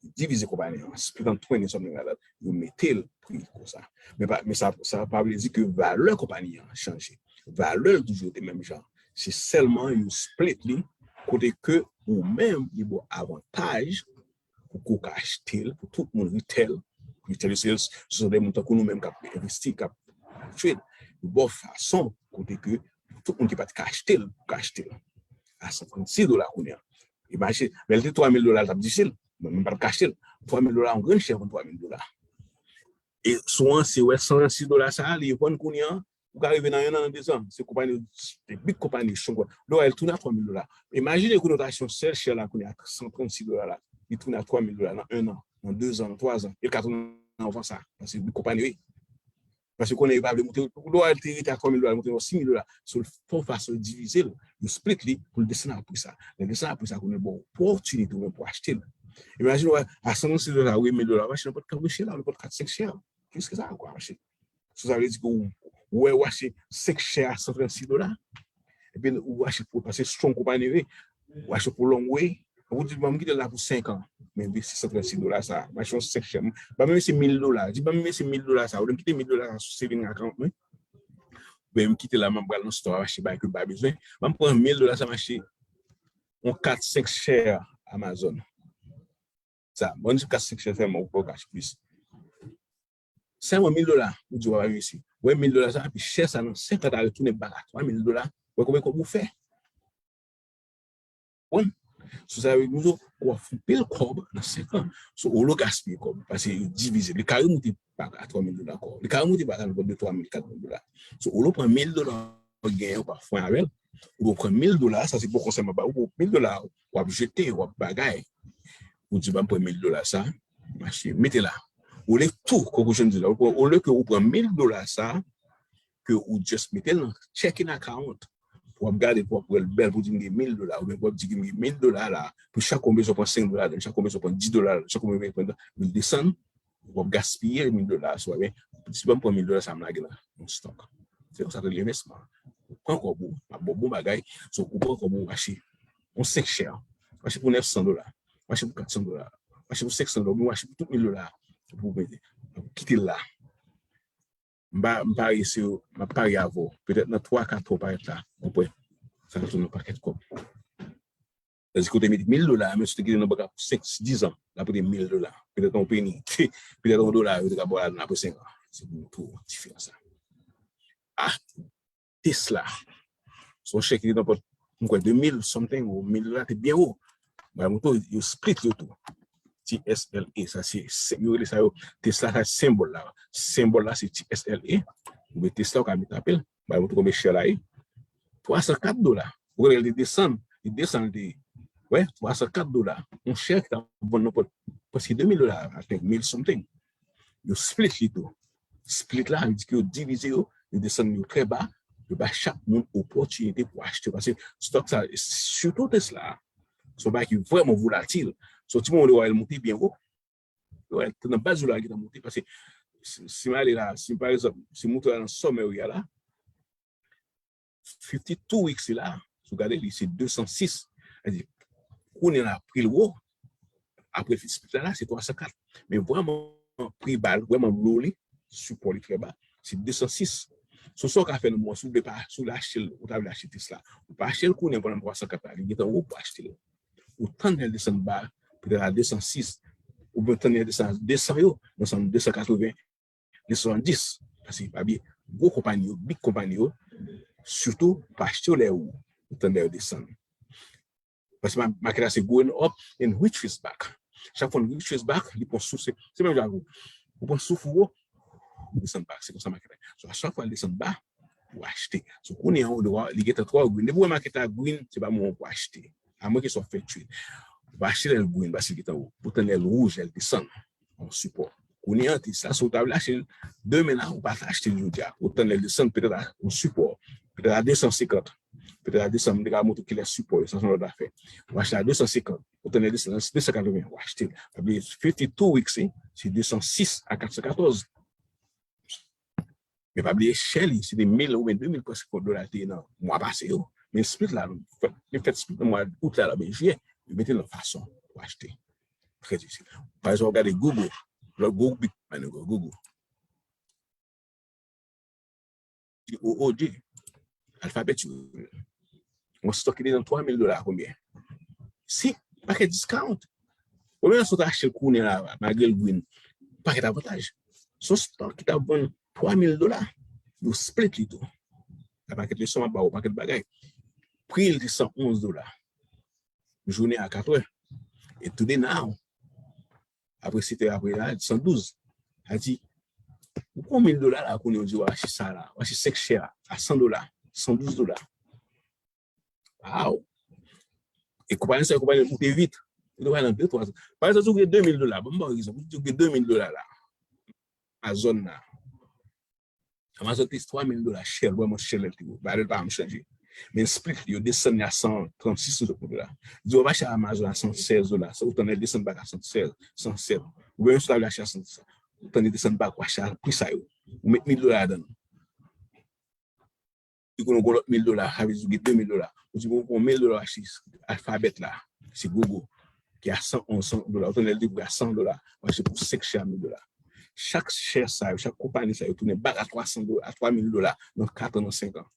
Yo divize konpayi an, split an twenty, something like that. Yo mete l pri konsa. Men pa, men sa, sa pa vle di ke valè konpayi an chanje. Valè l toujou rete menm jan. Se sèlman yo split li, kote ke ou menm, li ba w avantaj pou ke w ka achte l, pou tout moun retail, retail sales, se de moun tankou nou menm k ap envesti, k ap trade, yo ba w fason kote ke tout moun ki pa t ka achte l, pou ka achte l. A san trannsis dola kounye a. Imajine, lè l te twa mil dola, l t ap difisil. Mwen menm pa t ka achte l. Twa mil dola, yon grenn chè vann twa mil dola. E si w ranse wè san trannsis dola sa a, li vann kounye a, ou ka rive nan yon an, nan de zan. Se konpayi, se big konpayi, strong konpayi. Lè w wè l tounen a twa mil dola. Imajine kounye a w ta achte yon sèl share la kounye a san trannsis dola la. Li tounen a twa mil dola nan yon an, nan de zan, nan twa zan. E l ka tounen anvan sa. Paske big konpayi, wi. Paske konnen yo pa vle moute, lè w wè l te rete a twa mil dola, moute nan sis mil dola. So, l fè yon fason divize l, yo split li pou l desann a pri sa. Lè l desann a pri sa, kounye a l ba w opòtinite ou menm pou achte l. Imajine w wè a san trannsis dola, wi, mil dola, w achte nenpòt kat share la, nenpòt kat senk share. Plis ke sa, ou ka achte. So, sa vle di ke ou, ou wè, ou achte senk share a san trannsis dola. Epi ou achte pou, paske strong konpayi, wi. Ou achte pou long way. Ou di, "Ban m kite l la pou senk an." Men envesti san trannsis dola sa. M achte yon senk share. Ban m envesti mil dola. Di, "Ban m envesti mil dola sa." Ou di, "M kite mil dola sa sou saving account mwen." Oubyen m kite la, m ap pral nan store, m achte bagay ke m pa bezwen. Ban m pran mil dola sa, m achte yon kat, senk share Amazon. Sa, bon, di kat, senk share sèlman, ou poko achte plis. Sèlman mil dola, ou di w ap envesti. Wè mil dola sa, epi share sa nan senk an ta retounen bak a twa mil dola. Wè konbyen kòb ou fè? Konprann? So sa vle di, w ap fè anpil kòb nan senk an. So, ou lo gaspiye kòb, paske yo divize. Li ka remoute bak a twa mil dola ankò. Li ka remoute bak a nenpòt de twa mil, kat mil dola. So, ou lo pran mil dola ou genyen, ou pa fwen avè l. Ou lo pran mil dola, sa se bon konsèy m ap ba ou, mil dola, w ap jete, w ap bagay. Ou di, "Ban m pran mil dola sa, m achte, mete la." Olye tou, kòm jan m di la, olye ke ou pran mil dola sa, ke ou just mete l nan checking account, pou w ap gade, pou w ap wè l bèl, pou w di, "M gen mil dola," oubyen pou w ap di, "M gen mil dola la," pou chak ou bezwen pran senk dola, chak ou bezwen pran dis dola, chak ou bezwen pran, li desann, w ap gaspiye mil dola, so, ebyen, si ban m pran mil dola sa, m lage nan yon stock. Se konsa tou, envèsman. Ou pran kòb ou, m ap ba w bon bagay, so, ou pran kòb ou, achte yon senk share, ou achte pou nèf san dola, ou achte pou kat san dola, ou achte pou senk san dola, oubyen ou achte pou tout mil dola, pou w mete, ou kite l la. M pa, m parye, se, m ap parye avè w. Petèt nan twa, kat tan w parèt la, ou pran. Sa ka tounen yon pakèt kòb. Sa di kote mete mil dola, men si w te kite nan bank la pou senk, dis an, l ap rete mil dola. Petèt yon peni, petèt yon dola, yo te ka ba w ladan apre senk an. Se pou tou diferan sa. Ah, Tesla. Se yon share ki te nan pòt, m kwè, de mil something, ou mil dola, te byen wo. Mwen montre w, yo split yo tou. T S L A, sa se, se, yo rele sa yo, Tesla, sa se senbòl la. Senbòl la, se T S L A. Oubyen Tesla, ou ka met apèl. Mwen montre w konbyen share la ye. Twa san kat dola. Ou konnen li desann, li desann, li te, wè, twa san kat dola. Yon share ki ta vann nan pòt, prèske de mil dola, I think, mil something. Yo split li tou. Split la, vle di ke yo divize yo, yo desann yo trè ba, yo bay chak moun opòtinite pou achte. Paske stock sa, sitou Tesla, se yon bagay ki vrèman volatil. Se yon ti moman ou wè l monte byen wo. Ou wè, nan baz yo la, li gentan monte. Paske si, si m ale la, si pa egzanp, si m monte la nan sòmè yo ye a la, fifty two weeks la, si w gade li, se de san sis. Sa di, kounye a la, pri l wo, apre split la, la, se twa san kat. Men vrèman, pri ba l, vrèman low li, sipò li trè ba, se de san sis. So, sa w ka fè nan moman, si w vle pa, si w vle achte l, ou ta vle achte Tesla, ou pa achte l kounye a pandan twa san kat la, li gentan wo pou achte l. Ou tann lè l desann ba, petèt a de san sis, oubyen ou tann lè desann a de san yo, nan san de san katreven, de san swasanndis. Paske pa bliye, gwo konpayi yo, big konpayi yo, sitou pa achte yo lè ou, ou tann lè yo desann. Paske ma- maket la se going up and retrace back. Chak fwa l retrace back, li pran souf, se se menm jan avè w. Ou pran souf ou, ou desann ba. Se konsa maket la. So, a chak fwa l desann ba, ou achte. So, kounye an, ou dwe, li gentan twò green. Depi w wè maket la green, se pa moman pou achte. Amwen ke sa w fè trade. Ou pa achte lè l green, paske l gentan wo. Ou tann lè l wouj, lè l desann. Yon sipò. Kounye an, ti sa, si w ta vle achte l demen la, ou pa ta achte l jodi a. Ou tann lè l desann, petèt a yon sipò. Petèt a de san senkant. Petèt a de san, m te ka montre w kilè sipò yo, sa se yon lòt afè. Ou achte a de san senkant. Ou tann lè l desann, de san katreven, ou achte l. Sa vle di fifty two weeks, se de san sis a kat san katòz. Men pa bliye chè li, se te mil oubyen de mil prèske dola te ye nan mwa pase yo. Men split la, li fèt split nan mwa out la, oubyen jiyè, yo mete l nan fason pou achte. Trè difisil. Pa egzanp, w gade Google, lòt gwo big, Google. G O O G, alfabet yo. Yon stock ki te nan twa mil dola konbyen? Si, pakèt discount. Ou menm si w ta achte l kounye a la, malgre l green, pakèt avantaj. Se yon stock ki t ap vann twa mil dola. Yo split li tou. Sa pakèt leson m ap ba w, pakèt bagay. Pri l te san onz dola. Jounen a katrè. E today now, apre sèt è, apre la, san douz. Sa di, ou pran mil dola la, kounye a w di w achte sa la, w achte senk share a san dola, san douz dola. Wow! E konpayi sa, konpayi moute vit. Ou te wè nan de, twa zan. Pa egzanp, si w gen de mil dola, ban m ba w egzanp, si w gen de mil dola la, Amazon nan. Amazon te twa mil dola, chè, vrèman chè lè l te wo. Valè l pa janm chanje. Men split li, yo desann li a san trannsis dola. Di w ap achte Amazon a san sèz dola, sa ou tann lè l desann back a san sèz, san sèt. Oubyen menm si w ta vle achte a san, ou tann li desann back, ou achte a pri sa yo. Ou met mil dola ladan l. Li konnen w gen lòt mil dola, sa vle di w gen de mil dola. Ou di, bon, w pran mil dola, w achte alfabet la, se Google, ki a san onz, san dola. Ou tann lè l di w a san dola, w achte pou senk share a mil dola. Chak share sa yo, chak konpayi sa yo tounen back a twa san dola, a twa mil dola nan kat an, nan senk an.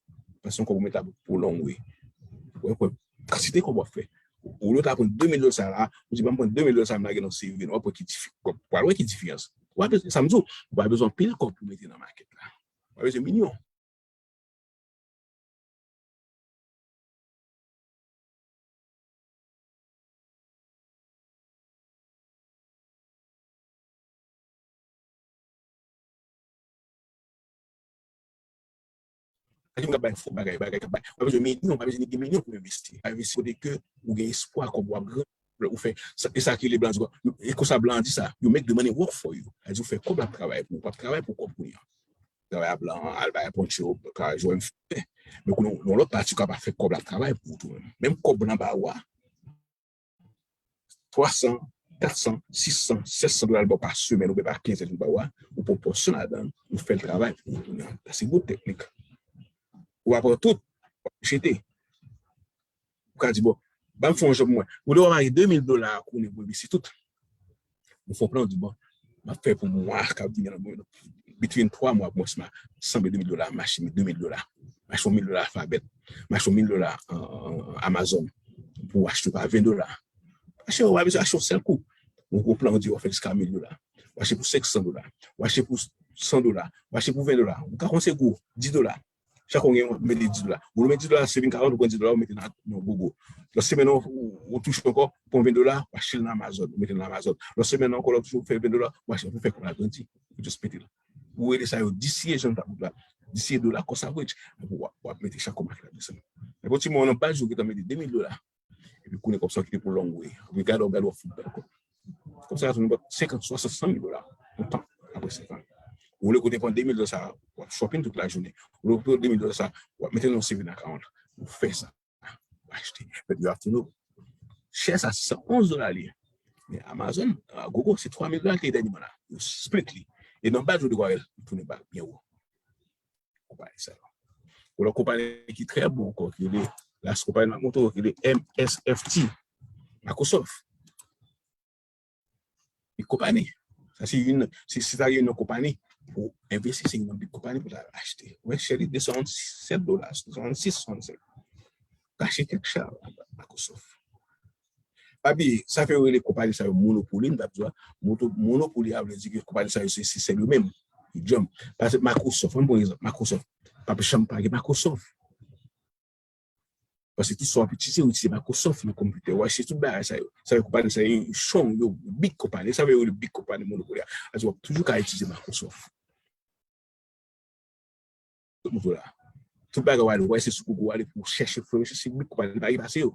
Paske se yon kòb ou mete pou long way. Ou wè, kantite kòb w ap fè. Olye w ta pran de mil dola sa la, ou di, ban m pran de mil dola sa, m lage nan saving. W ap wè ki difi-, w ap wè ki diferans. Ou pa bezwen, sa m di w, ou pa bezwen anpil kòb pou mete nan maket la. Ou pa bezwen milyon. Sa di m ka bay fo bagay, bagay ka bay. Ou pa bezwen milyon, ou pa bezwen gen milyon pou envesti. Pa envesti kote ke ou gen espwa kòb w ap gran. Ou fè, sa, e sa ki le blan di, e konsa blan di sa, you make the money work for you. Sa di ou fè kòb la travay pou ou, w ap travay pou kòb kounye a. Travay a blan, al bay poncho, travay jwenn fè. Men kounye a, yon lòt pati ou ka pa fè kòb la travay pou ou tou menm. Menm kòb nan ba ou a, twa san, kat san, sis san, sèt san dola l ba w pa semèn oubyen pa kenzèn l ba w a, ou pran pòsyon ladan l, ou fè l travay pou ou kounye a. Sa se bout teknik. Ou pa pran tout, w ap jete. Ou ka di, bon, ban m fè yon jan pou mwen. Ou dwe mare de mil dola kounye pou envesti tout. Ou fè yon plan, ou di, bon, m ap fè pou mwa k ap vini an, between twa mwa pou mwen, si m a sanble de mil dola, m achte de mil dola. M achte yon mil dola alfabet. M achte yon mil dola, euh, Amazon. Pou achte pa ven dola. Achte, ou pa bezwen achte yon sèl kou. Ou gen plan, ou di, w ap fè jiska mil dola. Ou achte pou senk san dola. Ou achte pou san dola. Ou achte pou ven dola. Ou ka kòmanse gwo, dis dola. Chak ou gen, ou mete dis dola. Ou mete dis dola, saving karant, ou pran dis dola, ou mete nan, nan Google. Lòt semèn nan, ou, ou touche ankò, pran ven dola, ou achte l nan Amazon, ou mete l nan Amazon. Lòt semèn nan ankò, lè ou toujou fè ven dola, ou achte, ou fè kòb la grandi. Ou just mete l. Ou rele sa yo D C A jan ta bout la. D C A dola cost average. Epi w ap, w ap mete chak kòb la desann. Epi yon ti moman nan baz, ou gentan mete de mil dola. Epi kounye kòb sa w kite pou long way. Epi gade w, gade w ap fout bèl kòb. Kòb sa ka tounen bò senkant, swasant, san mil dola. Yon tan, apre senk an. Olye ke w te pran de mil dola sa, w ap shopping tout lajounen. Olye ke w pran de mil dola sa, w ap mete nan yon saving account. Ou fè sa. Ou achte. But you have to know. Share sa, san onz dola li ye. Men Amazon, ah, Google, se twa mil dola ki te dènye mwa la. Yo split li. E nan baz ou te wè l, li tounen back byen wo. Konpayi sa yo. Yon lòt konpayi ki trè bon ankò, ki rele, last konpayi m ap montre w, ki rele M S F T, Microsoft. Li konpayi. Sa se youn, se, se ta youn nan konpayi pou envesti, se youn nan big konpayi pou ta achte. Ou wè, share li de san sèt dola, san sis, san sèt. Ou ka achte kèk share Microsoft. Abi, sa fè yo rele konpayi sa yo monopoli, m t ap di w, moto- monopoli a vle di ke konpayi sa yo se, se sèl yo menm. Ki djanm. Paske Microsoft, ann pran egzanp, Microsoft. Pa janm pa gen Microsoft. Paske tout sa w ap itilize, ou itilize Microsoft nan konpitè. W achte tout bagay sa yo. Sa yo konpayi sa yo, strong, yo, big konpayi. Sa yo rele big konpayi monopoli a. Sa w ap toujou ka itilize Microsoft. Tout moun la. Tout bagay w ale, w se sou Google w ale pou chèche fè rechèch, se big konpayi pa ki pase yo.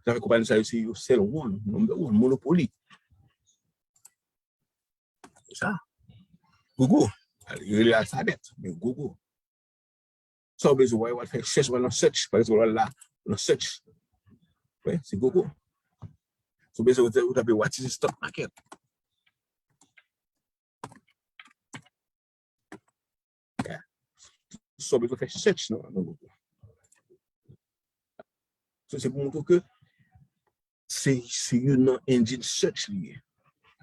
Sa fè konpayi sa yo se yo sèl one, number one, monopoli. Sa. Google. Yo rele alfabèt, men Google. Sa w bezwen wè, w al fè chèch, w al nan search, pa egzanp, w al la, nan search. Wi, se Google. Sa w bezwen, w tape what is the stock market. Sa w bezwen fè search nan, nan Google. So, se pou montre ke se, se youn nan engine search li ye.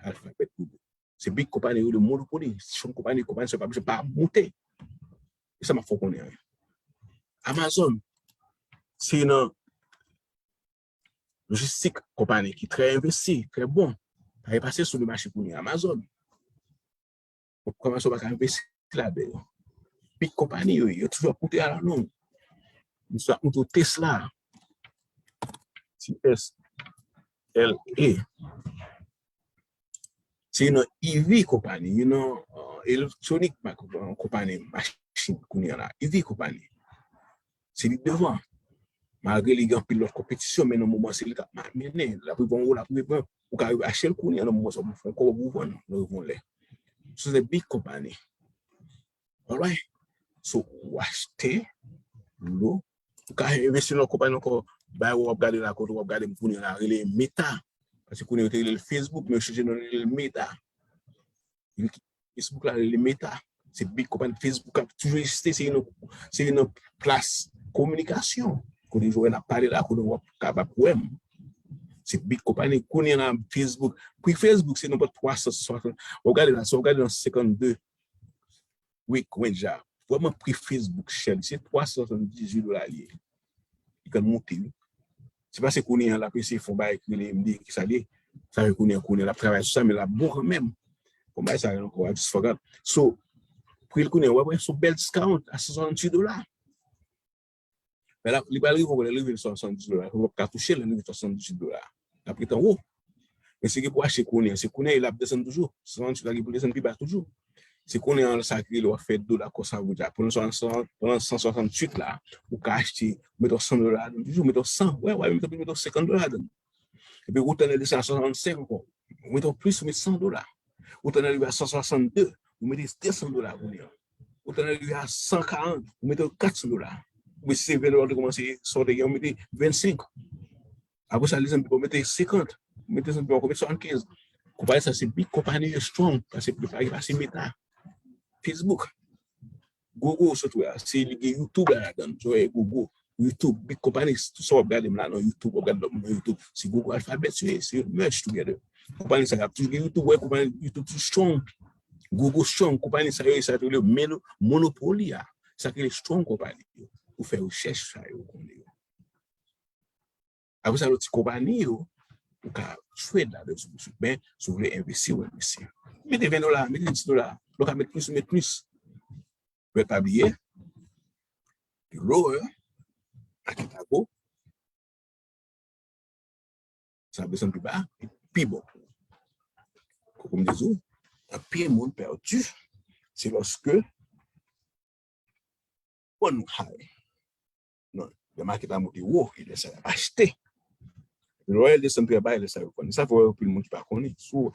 Alphabet Google. Se big konpayi yo de monopoli. Se yon konpayi, konpayi sa pa bezwen pa monte. E sa m ap fè w konnen an. Amazon, se nan lojistik konpayi ki trè envesti, trè bon. Pa gen pase sou le mache kounye a. Amazon. Ou kòmanse w pa ka envesti ladan yo. Big konpayi yo, yo toujou ap monte a la long. Misye ap monte Tesla. T S L A. Se nan E V konpayi, you know, uh, electronic ma- konpayi, machin kounye a la. E V konpayi. Se li devan. Malgre li gen anpil lòt konpetisyon, men nan moman se li k ap mennen. L ap rive anwo, l ap rive. Ou ka achte l kounye a nan moman sa, ou fè yon kòb ou vann, nan yon lè. So se big konpayi. Alright. So, ou achte lo, ou ka envesti nan konpayi ankò. Bay w ap gade la kote w ap gade m kounye a la, rele Meta. Paske kounye yo te rele l Facebook, men yo chanje non rele l Meta. Facebook la rele Meta. Se big konpayi Facebook ap toujou egziste, se yon, se yon plas kominikasyon. Kote yo wè n ap pale la, kote w ap kapab wè m. Se big konpayi kounye a la Facebook. Pri Facebook se nenpòt twa san swasant. W ap gade la, si w ap gade nan senkannde, wi, kwenn ja. Vrèman pri Facebook chè, li se twa san swasanndizuit dola li ye. Li konn monte, wi. Se pa se kounye a l ap eseye fè yon bagay ki rele M D, ki sa li ye. Sa fè kounye a, kounye a l ap travay sou sa, men l ap bon kanmenm. Bon, bagay sa yo ankò, a jis fò gad. So, pri l kounye a, w ap wè, se yon bèl discount a san swasanntuit dola. Men la, li pral rive, lè l rive swasanndiz dola, ou p ap ka touche l, lè l rive swasanndizuit dola. L ap ret anwo. Men si gen pou achte kounye a, se kounye a, l ap desann toujou. Swasanndizuit la gen pou desann pi ba toujou. Se kounye a, sa ki rele w ap fè dola kò sa vout la. Pandan san, pandan san swasanntuit la, ou ka achte, mete san dola ladan toujou, mete san, wè, wè, mete, mete senkant dola ladan. Epi ou tann desann a swasannsenk ankò. Ou mete plis, ou mete san dola. Ou tann rive a san swasannde, ou mete desan dola kounye a. Ou tann rive a san karant, ou mete kat san dola. Ou mete se ven dola, ou te kòmanse sòti, ou mete vennsenk. Apre sa, li sanble pou mete senkant, ou mete sanble pou mete swasannkenz. Konpayi sa, se big konpayi yo strong, paske li pa gen pase Meta. Facebook. Google, sot wè a, se li gen YouTube la ladan l. Sot wè Google, YouTube, big konpayi, tout sa w ap gade m la nan YouTube, w ap gade lòt moun nan YouTube. Se Google Alphabet, se, se yo merge together. Konpayi sa y ap toujou gen YouTube, wè konpayi YouTube toujou strong. Google strong, konpayi sa yo, sa yo rele mono- monopoli a. Sa ki rele strong konpayi yo. Ou fè rechèch sa yo, ou konnen yo. Apre sa, lòt ti konpayi yo, ou ka trade ladan sou, sou, men, si w vle envesti, ou envesti. Mete ven dola, mete dis dola. Lè w ka mete plis, ou mete plis. Men pa bliye, the lower market a go, sa ap desann pi ba, pi bon. Kòm m te di w, anpil moun pèdi, se lòske pran nou high. Non, lè maket la monte wo, e lè sa y ap achte. Lè w wè l desann trè ba, e lè sa yo konnen. Sa fè w wè anpil moun ki pa konnen. Sou,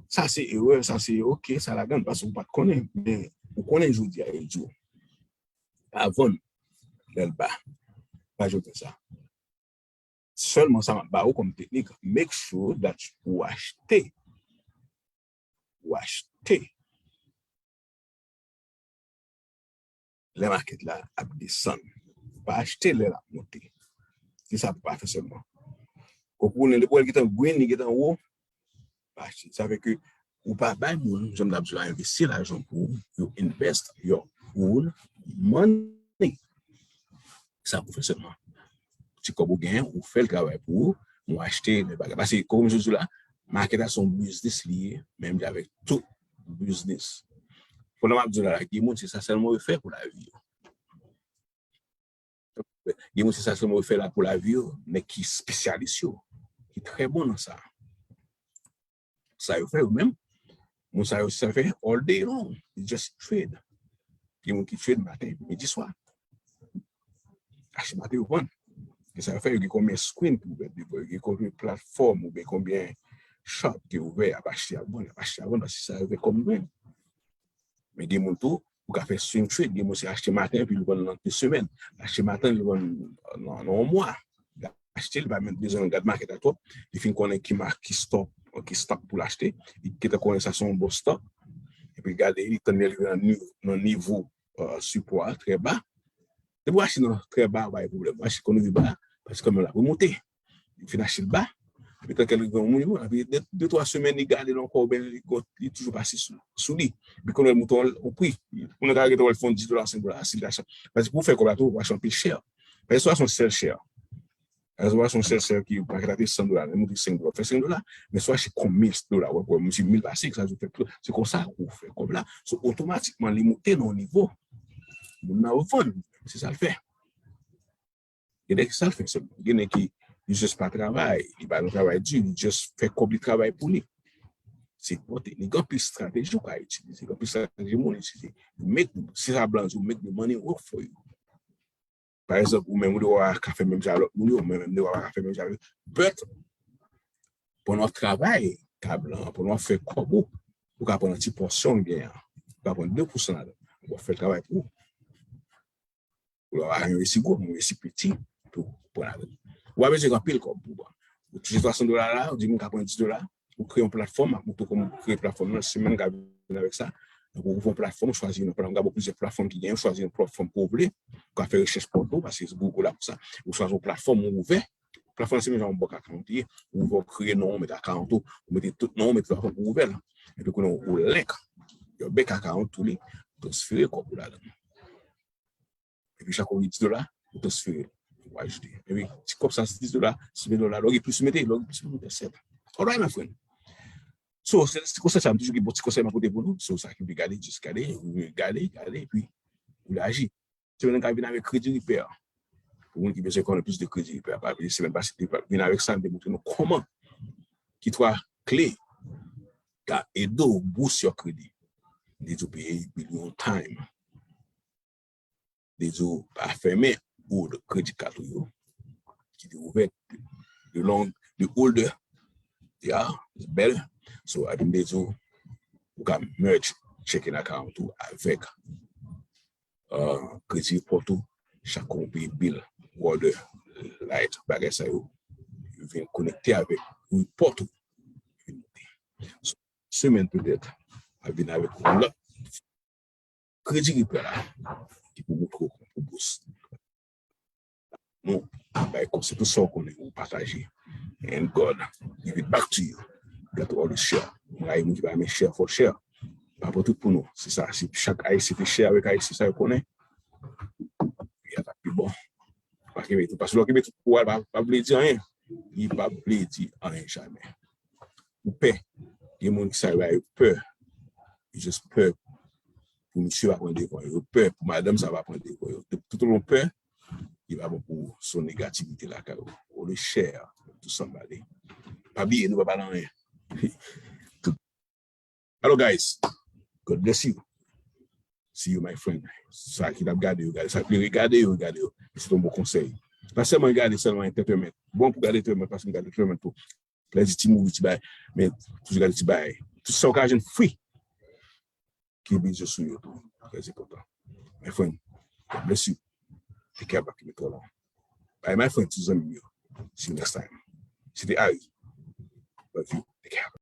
sa se erè, sa se oke, sa ladan, paske ou pa t konnen. Men, ou konnen jodi a, yo di w pa vann lè l ba. Pa jodi sa. Sèlman sa m ap ba ou kòm teknik, make sure that ou achte. Ou achte lè maket la ap desann. Pa achte lè l ap monte. Se sa pou pa fè sèlman. Ou konnen depi w wè l gentan green, li gentan wo, pa achte. Sa vle di ke ou pa bay moun, jan m t ap di w la, envesti lajan pou ou, you invest your own money. Sa pou fè sèlman. Ti kòb ou genyen, ou fè l travay pou ou, Nou achte, nou bagay. Paske, kòm m di w la, market la se yon biznis li ye, menm jan avèk tout biznis. Pandan m ap di w la, gen moun, se sa sèlman yo fè pou lavi yo. Gen moun, se sa sèlman yo fè la pou lavi yo, nèg ki espesyalis yo, ki trè bon nan sa. Sa yo fè yo menm, moun sa yo, se sa yo fè all day long, they just trade. Gen moun ki trade maten, midi, swa. Achte maten, yo vann. Gen sa yo fè, yo gen konbyen screen pou yo vèt, yo gen konbyen platfòm, oubyen konbyen shop ki ouvè, y ap achte, y ap vann, y ap achte, y ap vann, paske se sa yo fè kòm grenn. Men gen moun tou, ou ka fè swing trade, gen moun se achte maten, epi li vann nan de semèn. Achte maten, li vann nan, nan yon mwa. Li achte, li pa menm bezwen gad market la twòp. Li fin konnen ki ma-, ki stock, ki stock pou l achte. Li gentan konnen sa se yon bon stock. Epi gade, li tann li rive nan ni-, nan nivo, euh, sipò a, trè ba. Depi w achte nan trè ba, pa gen pwoblèm. Ou achte kon rive ba, paske kanmenm l ap remonte. Li fin achte l ba. Epi tank li rive yon moun, epi de, de, twa semèn, li gade l ankò, oubyen li, li toujou pase sou, sou li. Epi kounye a l moute yon, yon pri. Moun nan ka rete wè l fè yon dis dola, senk dola, si l ta chan-, paske pou w fè kòb la tou, w achte anpil share. Paske swa se yon sèl share. Paske swa se yon sèl share ki, market la te san dola, li moute senk dola, fè senk dola, men swa se konbyen dola, w ap wè, misye mil pase, sa vle di fè plis, se konsa ou fè kòb la. So, otomatikman, li moute nan yon nivo. Moun nan vann, se sa l fè. Gen nèg ki sa l fè sèlman. Gen nèg ki, li just pa travay, li pa nan travay di, li just fè kòb li travay pou li. Se bon teknik. Gen anpil estrateji ou ka itilize, gen anpil estrateji moun itilize. Make, se sa blan di, make the money work for you. Pa egzanp, ou menm, ou dwa ka fè menm jan lòt moun yo, mwen menm, dwa pa ka fè menm jan yo. But, pandan w ap travay, ka blan, pandan w ap fè kòb ou, ou ka pran ti pòsyon w gen an. Ou ka pran de pousan ladan. W ap fè l travay pou ou. Ou pa envesti gwo, men envesti piti pou pran ladan. Ou pa bezwen gen anpil kòb pou pran. Ou touche twa san dola la, ou di m ka pran dis dola, ou kreye yon platfòm, m ap montre w kòman pou kreye platfòm nan, se mwen k ap vin avèk sa. Donk, ou ouvri yon platfòm, ou chwazi yon platfòm, ou ka ba w plizyè platfòm ki genyen, ou chwazi yon platfòm ke w vle, ou ka fè rechèch pou ou, paske Google la pou sa. Ou chwazi yon platfòm, ou ouvè. Platfòm nan se menm jan yon bank account ye, ou ouvè, ou kreye non w, ou mete account ou, ou mete tout non w, ou mete platfòm, ou ouvè l. Epi kounye a, ou link your bank account tou li, transfere kòb ou ladan. Epi chak ou gen dis dola, ou transfere, ou ajoute. Epi ti kòb sa, dis dola, sis dola, lè w gen plis ou mete, lè w gen plis ou mete, et cetera. Alright, my friend. So, se ti konsèy sa, m toujou gen bon ti konsèy m ap pote pou nou. So, sa ki vle gade, just gade, ou gade, gade, epi ou aji. Semèn nan ka vin avèk Credit Repair. Pou moun ki bezwen konnen plis de Credit Repair, pa bliye semèn pase, li vin avèk sa, m te montre nou kòman ki twa kle ka ede w boost your credit. Li di w peye bil yo on time. Li di w pa fèmen old credit card ou yo ki te ouvè the long, the older they are, the better. So, I think li di w ou ka merge checking account ou avèk, uh, Credit Report ou, chak kou w peye bil, water, light, bagay sa yo, yo vin konekte avèk report ou. So, semèn petèt, a vin avèk yon lòt Credit Repair la, ki pou montre w kòman pou boost. Nou bay konsèy, tout sa w konnen, ou pataje. And God give it back to you. You got to always share. Mwen rayi moun ki pa renmen share, fò share. Pa pran tout pou nou. Se sa, si chak Ayisyen te share avèk Ayisyen sa yo konnen, peyi a t ap pi bon. Pa kenbe tout, paske lè w kenbe tout pou w, pa, pa vle di anyen. Li pa vle di anyen jamè. Ou pè. Gen moun ki sa yo, yo pè. Yo just pè pou misye pa pran devan yo. Yo pè pou madanm sa pa pran devan yo. Tout, tout moun pè, li pa bon pou son negativite lakay ou. Ou le share, tout sa m pale. Pa bliye, nou pa pale anyen. Tout. Hello, guys. God bless you. See you, my friend. Sa ki t ap gade yo, gade. Sa ki vle regade yo, regade yo. Se yon bon konsèy. Pa sèlman gade sèlman entertainment. Bon pou gade entertainment, paske m gade entertainment tou. Lè di ti movie, ti bagay. Men toujou gade ti bagay. Tout sa w ka jwenn free ki bezwen sou yo tou. Trè enpòtan. My friend, God bless you. Take care, back to me, too long. Bye, my friend, ti zanmi m yo. See you next time. Se te Harry. Love you. Take care.